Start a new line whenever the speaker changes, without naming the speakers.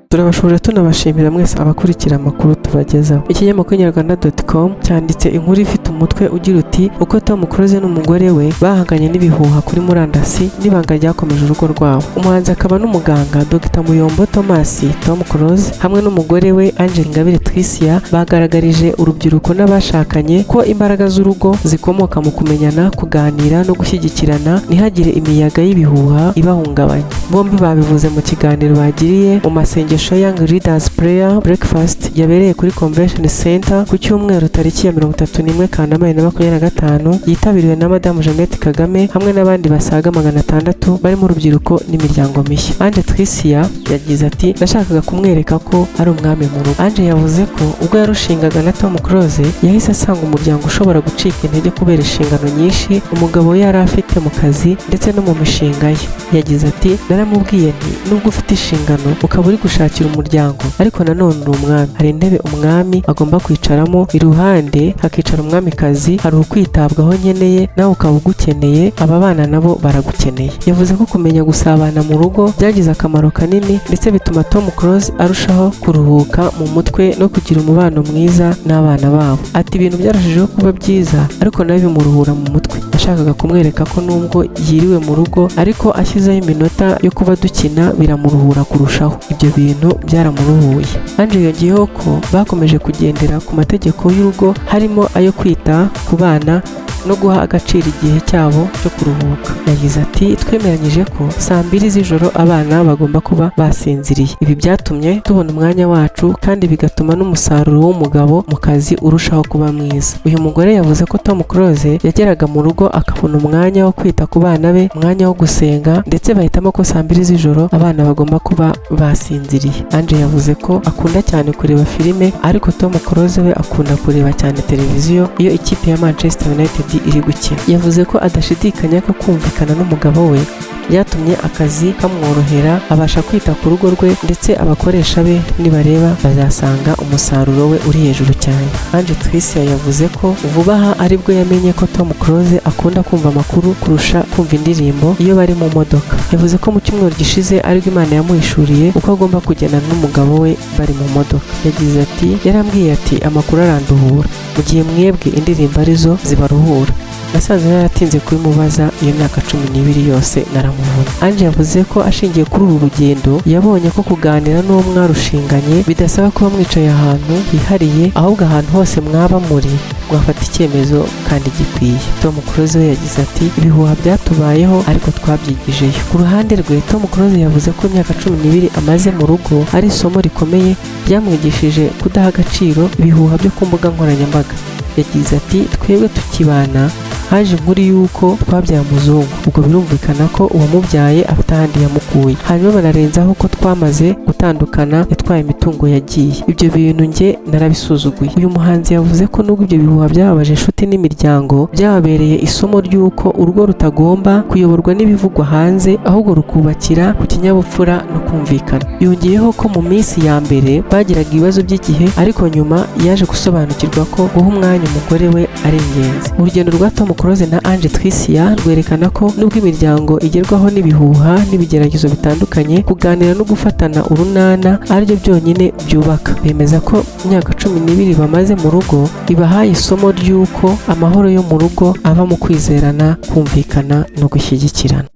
Turabashuje, tunabashimira mwese abakurikira amakuru tubagezaho. Ikinyamakuru Nyarwanda.com cyanditse inkuru ifite umutwe ugira uti: "Uko Tom Close n'umugore we bahanganye n'ibihuha kuri murandasi n'ibanga ryakomeje urugo rwabo." Umuhanzi akaba n'umuganga Dr Muyombo Thomas Tom Close hamwe n'umugore we Angel Ingabire Tricia bagaragarije urubyiruko n'abashakanye ko imbaraga z'urugo zikomoka mu kumenyana, kuganira no gushyigikirana, ntihagire imiyaga y'ibihuha ibahungabanya. Bombi babivuze mu kiganiro bagiriye mu masengesho Young Leaders Prayer Breakfast yabereye kuri Convention Center ku cyumweru tariki ya 31 Kanama 2025, yitabiriwe na Madamu Jeannette Kagame hamwe n'abandi basaga 600 barimo urubyiruko n'imiryango mishya. Ange Tricia yagize ati: "Nashakaga kumwereka ko ari umwami mu rugo." Ange yavuze ko ubwo yarushingaga na Tom Close yahise asanga umuryango ushobora gucika intege kubera inshingano nyinshi umugabo we yari afite mu kazi ndetse no mu mishinga ye. Yagize ati: "Naramubwiye nti nubwo ufite inshingano, ukaba uri gushakira umuryango, ariko nanone uri umwami. Hari intebe umwami agomba kwicaramo, iruhande hakicara umwamikazi. Hari ukwitabwaho nkeneye, nawe ukaba ugukeneye, aba bana nabo baragukeneye." Yavuze ko kumenya gusabana mu rugo byagize akamaro kanini, ndetse bituma Tom Close arushaho kuruhuka mu mutwe no kugira umubano mwiza n'abana babo. Ati: "Ibintu byarushijeho kuba byiza, ariko nawe bimuruhura mu mutwe. Nashakaga kumwereka ko nubwo yiriwe mu rugo, ariko ashyizeho iminota yo kuba dukina biramuruhura kurushaho. Ibyo bintu byaramuruhuye." Ange yongeyeho ko bakomeje kugendera ku mategeko y'urugo, harimo ayo kwita ku bana no guha agaciro igihe cyabo cyo kuruhuka. Yagize ati: "Twemeranyije ko saa 2 z'ijoro abana bagomba kuba basinziriye. Ibi byatumye tubona umwanya wacu kandi bigatuma n'umusaruro w'umugabo mu kazi urushaho kuba mwiza." Uyu mugore yavuze ko Tom Close yageraga mu rugo akabona umwanya wo kwita ku bana be, umwanya wo gusenga, ndetse bahitamo ko saa 2 z'ijoro abana bagomba kuba basinziriye. Ange yavuze ko akunda cyane kureba filime, ariko Tom Close we akunda kureba cyane televiziyo iyo ikipe ya Manchester United iri gukina. Yavuze ko adashidikanya ko kumvikana n'umugabo we byatumye akazi kamworohera, abasha kwita ku rugo rwe, ndetse abakoresha be nibareba bazasanga umusaruro we uri hejuru cyane. Ange Tricia yavuze ko vuba aha aribwo yamenye ko Tom Close akunda kumva amakuru kurusha kumva indirimbo iyo bari mu modoka. Yavuze ko mu cyumweru gishize aribwo Imana yamuhishuriye uko agomba kugendana n'umugabo we bari mu modoka. Yagize ati: "Yarambwiye ati amakuru aranduhura, mu gihe mwebwe indirimbo arizo zibaruhura. Nasanze naratinze kubimubaza iyo myaka 12 yose, naramubona." Ange yavuze ko ashingiye kuri uru rugendo yabonye ko kuganira n'uwo mwarushinganye bidasaba kuba mwicaye ahantu hihariye, ahubwo ahantu hose mwaba muri mwafata icyemezo kandi gikwiye. Tom Close we yagize ati: "Ibihuha byatubayeho, ariko twabyigijeyo." Ku ruhande rwe, Tom Close yavuze ko imyaka 12 amaze mu rugo ari isomo rikomeye ryamwigishije kudaha agaciro ibihuha byo ku mbuga nkoranyambaga. Yagize ati: "Twebwe tukibana haje inkuru y'uko twabyaye umuzungu. Ubwo birumvikana ko uwamubyaye afite ahandi yamukuye. Hanyuma banarenzaho ko twamaze gutandukana, yatwaye imitungo, yagiye. Ibyo bintu njye narabisuzuguye." Uyu muhanzi yavuze ko nubwo ibyo bihuha byababaje inshuti n'imiryango, byababereye isomo ry'uko urugo rutagomba kuyoborwa n'ibivugwa hanze, ahubwo rukubakira ku kinyabupfura no kumvikana. Yongeyeho ko mu minsi ya mbere bagiraga ibibazo by'igihe, ariko nyuma yaje gusobanukirwa ko guha umwanya umugore we ari ingenzi. Urugendo rwa Tom Close na Ange Tricia rwerekana ko nubwo imiryango igerwaho n'ibihuha n'ibigeragezo bitandukanye, kuganira no gufatana urunana aribyo byonyine byubaka. Bemeza ko imyaka 12 bamaze mu rugo ibahaye isomo ry'uko amahoro yo mu rugo ava mu kwizerana, kumvikana no gushyigikirana.